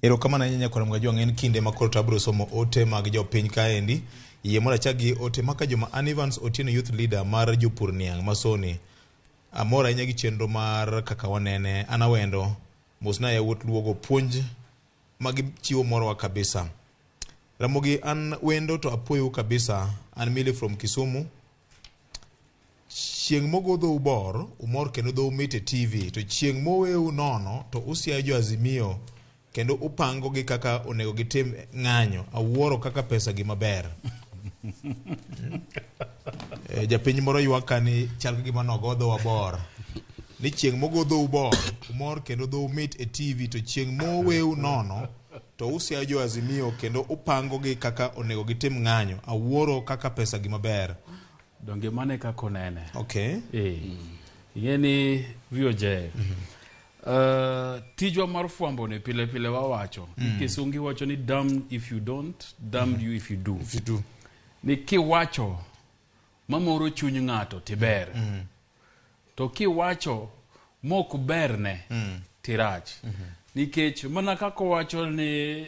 Erokamano ahinya nyakwar Mgajwang' en kinde ma koro to abiro somo ote mag jopiny kaendi. Yie mondo achak gi ote maka joma an Evans Otieno Youth Leader mar jopur niang' Masoni. Amor ahinya gi chenro mar kaka wanene. An awendo. Mosna yawuot luogo puonj ma gichiwo morowa kabisa. Ramogi an wendo to apuoyou kabisa. An Milly from Kisumu. Chieng' mogo dhou bor, umor kendo dhou mit e TV, to chieng' moweu nono to usiayo jo Azimio kendo upango gi kaka onego gitim ng'anyo. Awuoro kaka pesa gima ber. E, japiny moro ywak ka ni chal ka gima nogo dhowa bor. Ni chieng' mogo dhou bor, umor kendo dhou mit e TV, to chieng' moweu nono to usiayo jo Azimio kendo upango gi kaka onego gitim ng'anyo. Awuoro kaka pesa gima ber. Donge mano e kaka onene? Okay. Eh. Ing'e ni VOJ. Tijwa mar fwambo ni pile pile wawacho. Kisungi wacho ni damn if you don't, damn you if you do. If you do. Ni kiwacho mamoro chuny ng'ato tiber. To kiwacho mok berne tirach. Nikech mana kaka owacho ni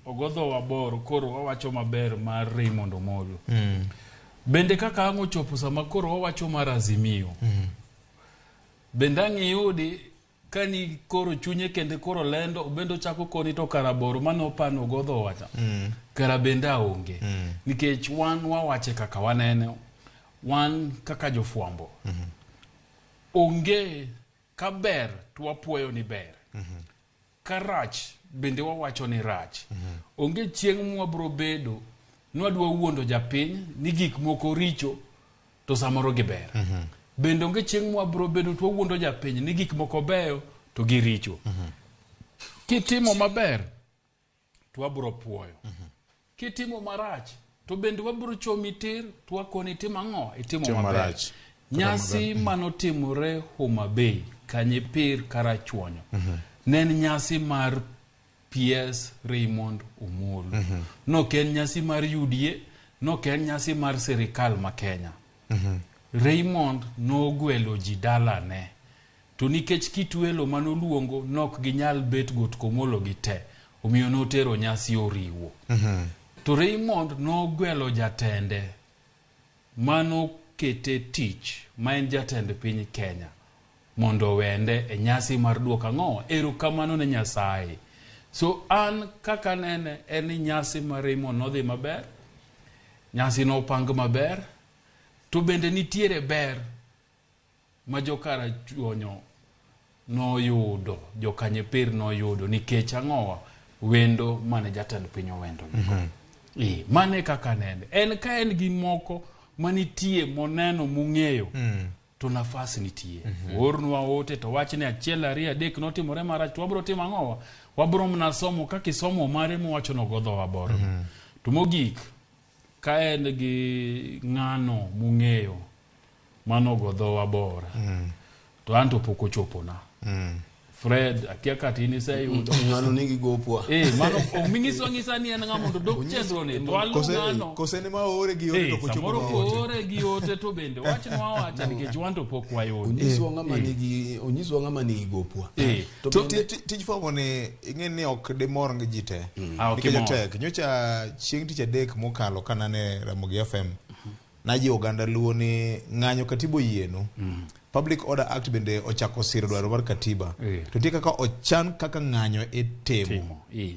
ogo dhowa bor koro wawacho maber mar Raymond Omolo. Bende kaka ang' ochopo sama koro wawacho mar Azimio. Bende ang' iyudi kani koro chunye kende koro lendo bende ochako koni to kara bor mane opano ogo dhowa cha. Kara bende aonge. Nikech wan wawache kaka wanene. Wan kaka jofwambo. Onge ka ber to wapuoyo ni ber. Ka rach bende wawacho ni rach. Onge chieng' mwabro bedo nwadwa wuondo japiny ni gik moko richo to samoro giber. Bende onge chieng' mwabro bedo to wawuondo japiny ni gik moko beyo to giricho. Kitimo maber to wabro puoyo. Kitimo marach to bende wabro chomi tir to wakoni itimo ang'o? Itimo Timo maber. marach. Nyasi manotimore Homa Bay, Kanyepir, Karachuonyo. Ne en nyasi mar PS Raymond Omolo. Nok en nyasi mar UDA, nok en nyasi mar sirikal ma Kenya. Raymond nogwelo ji dalane. To nikech kit welo manoluongo nok ginyal bet got Komolo gi te, omiyo notero nyasi oriwo. To Raymond nogwelo jatende manokete tich ma en jatend piny Kenya mondo owende e nyasi mar duoko ang'o? Erokamano ne Nyasaye. So an kaka nene en ni nyasi mar Raymond nodhi maber, nyasi nopang maber, to bende nitiere ber ma jokarachuonyo noyudo, jokanyepir noyudo nikech ang'owa wendo mane jatend piny owendo gigo. Eh, mano e kaka nene. En ka en gi moko manitie moneno mong'eyo to nafas nitie. Oornwa ote to wach ni achiel ariyo adek notimore marach to wabro timo ang'owa? Wabro mana somo kaka isomo mare mowacho nogo dhowa bor. To mogik, ka en gi ng'ano mong'eyo manogo dhowa bor to an to pok ochopona. Fred, akia kata in iseyudo. Ng'ano nigi gopwa. Eh, mano ominyiso ng'isa ni en ng'a mondo dok chenro ni to alu Kose, ng'ano. kose ni ma oore gi ote Eh, to ok ochopo samoro ma ote. koore gi ote to bende wachnwa awacha nikech wan to pok wayudo. Onyiswa ng'ama nigi onyiswa ng'ama nigi gopwa. Eh. To To bende tij fwambo ni ing'e ni ok dimor gi ji te. Ah, ok Nikech imor. otek. Nyocha chieng' tich adek mokalo ka nane Ramogi FM, najiwo oganda Luo ni ng'anyo katiba oyienu. Public Order Act bende ochako siro dwaro mar katiba. To nitie kaka ochan kaka ng'anyo itimo. Timo. Eh.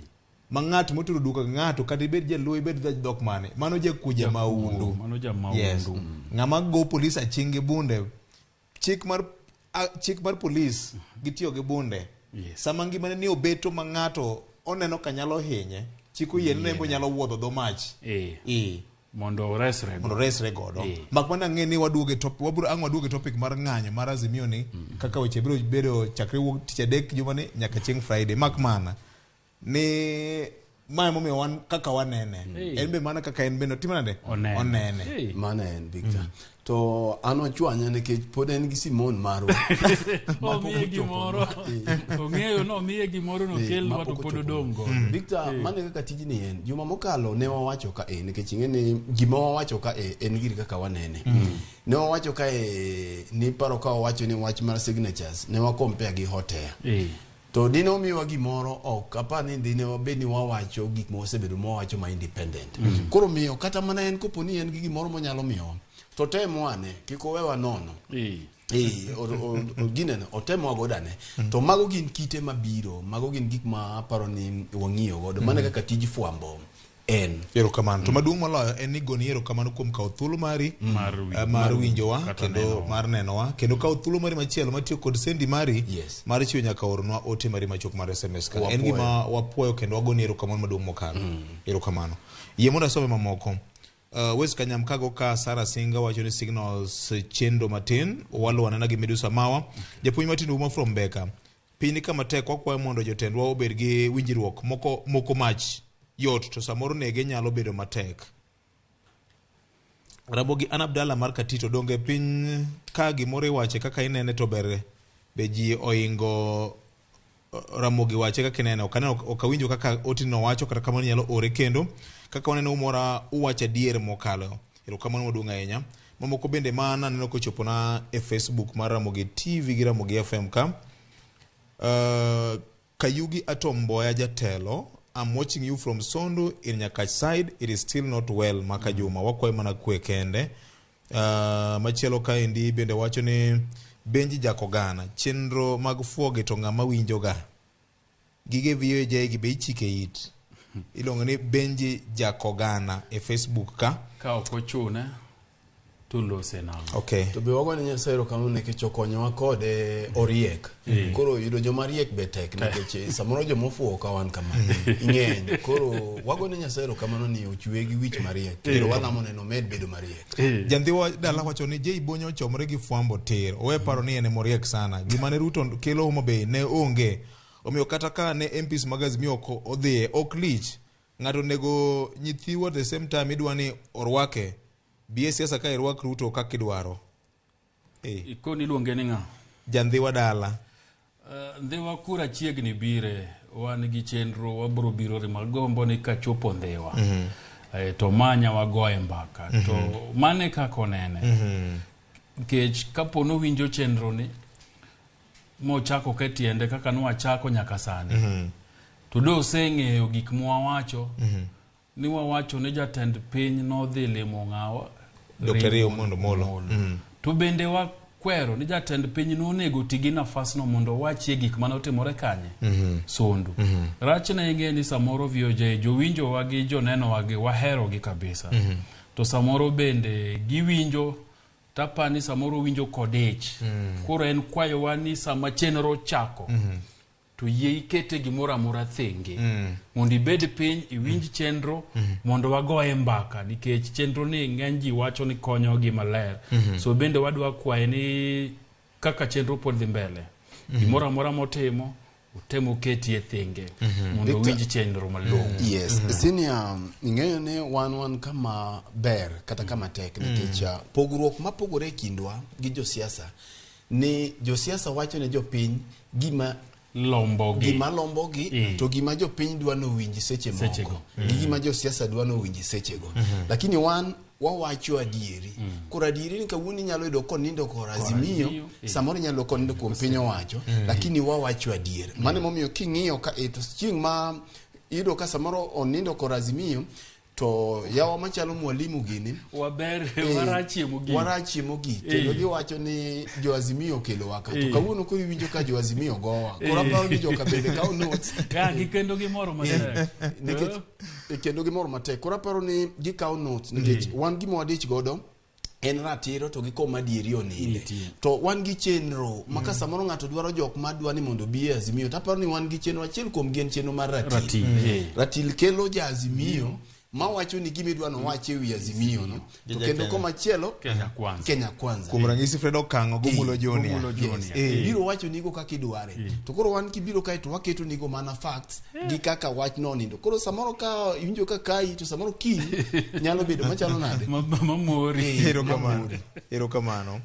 Ma ng'at moturo duka gi ng'ato kata ibed jaluo ibed dhok mane, mano jakuo ja maundu. Mano ja maundu. Yes. Ng'ama go polis aching' gi bunde, chik mar chik mar polis gitiyo gi bunde. Yes. Sama ngimane ni obeto ma ng'ato oneno ka nyalo hinye, chik oyie ni rembo nyalo wuodho dho mach. Eh. Eh. Mondo oresre Mondo oresre godo. Eh. Mak mana ang'e ni waduoge top, wabro ang' waduoge topic mar ng'anyo mar Azimio ni kaka weche biro bedo chakre wuok tich adek juma ni nyaka chieng' Friday. Mak mana ni mae momiyo wan kaka wanene. Eh. En be mana kaka en bende otimo nade? Onene. Onene. Eh. Mano en Victor. To an ochwanya nikech pod en gi Simon marwa. Ma pok Omiye ochopo. gimoro. Ong'eyo no omiye gimoro no kelwa ma to pok pod ochopo. odong' godo. Victor, mano e kaka tijni en. Juma mokalo ne wawacho ka e nikech ing'e ni gima wawacho ka e en gir kaka wanene. Ne wawacho ka e ni paro ka wawacho ni wach mar signatures ne wa compare gi hot air. To dine omiwa gimoro ok apar ni dine wabed ni wawacho gik ma wasebedo mawacho ma independent. Koro miyo kata mana en kopo ni en gi gimoro monyalo miyowa to temwa ane kik owewa nono. Ginene otemwa godo ane to mago gin kite mabiro mago gin gik ma aparo ni wang'iyo godo mano e kaka tij fwambo en Erokamano. To maduong' moloyo en ni goni erokamano kuom kawo thuolo mari Mar winjo. mar winjowa Kata kendo nenowa. mar nenowa kendo kawo thuolo mari machielo matiyo kod sendi mari Yes. mar chiwo nyaka ornwa ote mari machuok mar SMS ka. En Wapuoyo. gima wapuoyo kendo wagoni erokamano maduong' mokalo. Erokamano. Yie mondo asome mamoko. Wes Kanyamkago ka Sara Singa wacho ni signals chendo matin waluwo anena gi Medusa Mawa. Japuonj Martin Uma from Beka. Piny ni kama tek wakwayo mondo jotendwa obed gi winjruok moko moko mach yot to samoro nege nyalo bedo matek. Ramogi an Abdalla mar Katito donge piny ka gimoro iwache kaka inene to ber be ji oingo Ramogi wache kaka inene ok aneno ok awinjo kaka Otieno wacho kata kamano inyalo ore kendo kaka waneno umora uwacho adier mokalo erokamano maduong' ahinya mamoko bende ma naneno kochopona e Facebook mar Ramogi TV gi Ramogi FM ka Kayugi Atom Mboya Jatelo I'm watching you from Sondu in Nyakach side it is still not well maka Juma wakwayo mana kwe kende machielo kaendi bende wacho ni Benji Jakogana chenro mag fuogi to ng'ama winjoga gige VOJ gi be ichike it iluongo ni Benji Jakogana e Facebook ka Ka ok ochune to lose nang'o. okay to be wagone Nyasaye erokamano nikech okonyowa kode oriek koro yudo joma riek be tek nikech samoro joma ofuwo ka wan kama ng'eny koro wagone Nyasaye erokamano ni ochwe gi wich mariek kendo walamo neno omed bedo mariek Jandhiwa dala wacho ni Jay Bonyo ochomore gi fwambo tir owe paro ni en emoriek sana gima ne Ruto kelo Homa Bay ne onge omiyo kata ka ne MPs mag Azimio ok odhiye ok lich ng'ato onego nyithiu at the same time idwa ni orwake bi e siasa ka irwak Ruto kaka idwaro Ikoni iluonge ni ng'a? Jandhiwa dala Ndhiwa kura chiegni bire wan gi chenro wabro biro rima gombo ni kachopo Ndhiwa to manya wagoye mbaka to mane kaka onene nikech kapo nowinjo chenro ni mochako ke tiende kaka nwachako nyaka sani to do oseng'eyo gik mwawacho ni wawacho ni jatend piny nodhi limo ng'awa Dr. Raymond Omolo. To bende wakwero ni jatend piny nonego ti gi nafasno mondo owachie gik mane otimore kanye Sondu. Rachne ing'e ni samoro VOJ jowinjowa gi jonenowa gi waherogi kabisa. To samoro bende giwinjo tapani samoro winjo kodich. Koro en kwayowa ni sama chenro chako to yie ikete gimoro amora thenge mondo ibed piny iwinj chenro mondo wagoye mbaka nikech chenro ni ng'eny ji wacho ni konyogi maler so bende wadwa kwaye ni kaka chenro pod dhi mbele gimoro amora motimo otem oketie thenge mondo owinj chenro malong'o Yes, senior ing'eyo ni wan kama ber kata kama tek nikech pogruok mapogore e kindwa gi josiasa ni josiasa wacho ne jopiny gima lombogi gima lombogi to gima jopiny dwa nowinji seche moko gi gima josiasa dwa nowinji sechego lakini wan wawacho adieri koro adieri ni kawuono inyalo yudo konindo kor Azimio samoro inyalo yudo konindo kuom piny owacho lakini wawacho adier mano emomiyo king'iyo ka to chieng' ma iyudo ka samoro onindo kor Azimio to yawa machalo mwalimu gini waber warachie mogik warachie mogik kendo giwacho ni jo Azimio okelowa ka to kawuono koro iwinjo ka jo Azimio gowa koro aparo ni joka bende kawo notes ka gikendo gimoro matek nikech kendo gimoro matek koro aparo ni gikawo notes nikech wan gima wadich godo en ratiro to gi koma adieri oninde to wan gi chenro ma ka samoro ng'ato dwaro jok madwa ni mondo obi e Azimio to aparo ni wan gi chenro achiel kuom gi en chenro mar ratil Ratil, ratil kelo ja Azimio Mawacho ni gima idwa nowachi e wi Azimio no, to Gi kendo Kenya. komachielo Kenya Kwanza. Kenya Kwanza. Kuom ranyisi Fred Okang'o gomulo Junior. Gomulo Junior. Yes. Biro wacho nigo kaka idware. To koro wan kibiro kae to waketo nigo mana facts gi kaka wach no nindo. Koro samoro ka iwinjo ka kai to samoro kiny nyalo bedo machalo nade. Mamori. Erokamano. Mamori. Erokamano.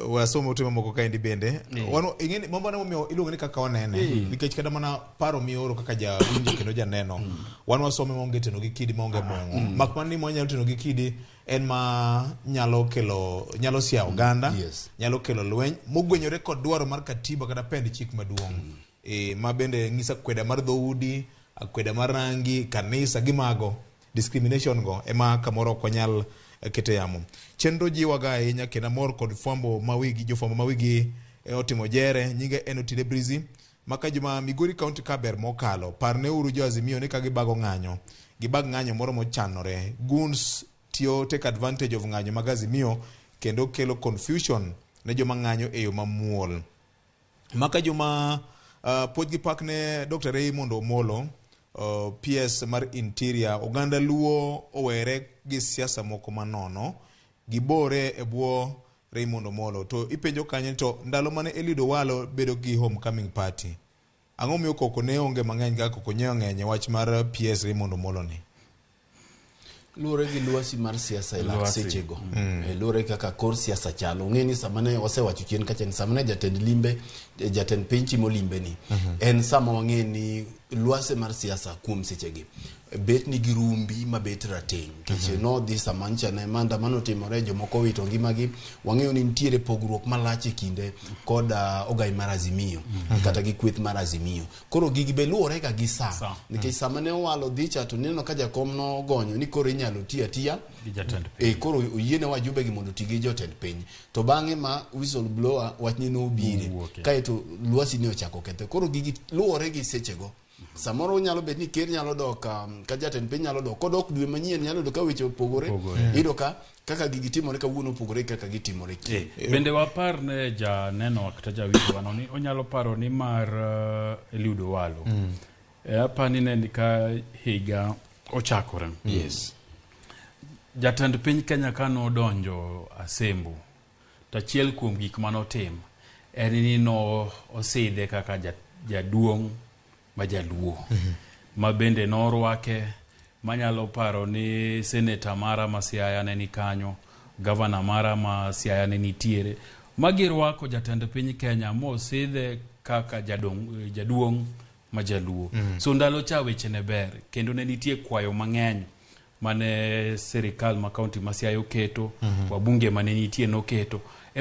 Wasomo ote mamoko kaendi bende. Wan ing'eni mambo momiyo iluongo ni kaka wanene nikech kata mana paro mioro kaka jawinjo kendo janeno wan wasome maonge teno gi kidi maonge mweng'o mak mana ni mwanyalo teno gi kidi en ma nyalo kelo nyalo siayo oganda Yes. nyalo kelo lweny mogwenyore kod dwaro mar katiba kata pend chik maduong' ma bende ng'iso akweda mar dhoudi, akweda mar rangi, kanisa gi mago discrimination go ema kamoro ok wanyal kete yamo. Chenro jiwaga ahinya kendo amor kod fwambo ma wigi jofwambo ma wigi otimo jere nyinge en Otile Breezy maka juma Migori County kaber mokalo parne uru jo Azimio ni ka gibago ng'anyo gibag ng'anyo moro mochanore goons tiyo take advantage of ng'anyo mag Azimio kendo kelo confusion ne joma ng'anyo e yo mamuol. Maka juma puoch gi pak ne Dr. Raymond Omolo PS mar Interior oganda Luo owere gi siasa moko manono gibore e bwo Raymond Omolo to ipenjo kanyo ni to ndalo mane Eliud Owalo bedo gi homecoming party ang'o miyo koko ne onge mang'eny kaka koko ne ng'eny e wach mar PS Raymond Omolo ni? Luwore gi lwasi mar siasa e lak Lwasi. sechego. Luwore kaka kor siasa chalo. Ung'e ni sama ne wasewacho chien kacha ni sama ne jatend limbe, jatend piny timo limbe ni, en sama wang'e ni lwasi mar siasa kuom sechegi bet nigi rumbi mabet rateng'. Nikech nodhi sama ncha ne maandamano otimore, jomoko owito ngimagi. Wang'eyo ni nitiere pogruok malach e kinde kod ogai mar Azimio kata gi kweth mar Azimio. Koro gigi be luwore ga gi sa. Sa. Nikech sama ne Owalo dhi cha to nineno ka jakom nogonyo ni koro inyalo ti atiya Gi jatend piny. Koro oyiene wajumbe gi mondo oti gi jotend piny. To bang'e ma whistleblower wachni nobire. Nowuoke. Kaeto lwasi ne ochako ketho. Koro gigi luwore gi sechego. Samoro nyalo bet ni ker nyalo dok ka jatend piny nyalo dok kodok dwe manyien nyalo yudo ka weche opogore. Opogore. Iyudo ka kaka gigi timore kawuono opogore gi kaka gitimore kiny. Bende wapar ne janeno kata jawinjo wano ni onyalo paro ni mar Eliud Owalo. Apani ne ka higa ochakore. Yes. Jatend piny Kenya ka nodonjo Asembo, to achiel kuom gik manotim en ni no osidhe kaka jaduong' ma jaluo ma bende norwake manyalo paro ni seneta mara ma Siaya ne ni kanyo, gavana mara ma Siaya ne nitiere, ma girwako jatend piny Kenya mosidhe kaka jaduong' ma jaluo. So ndalo cha weche ne ber kendo ne nitie kwayo mang'eny mane sirikal ma kaunti ma Siaya oketo, wabunge mane nitie noketo.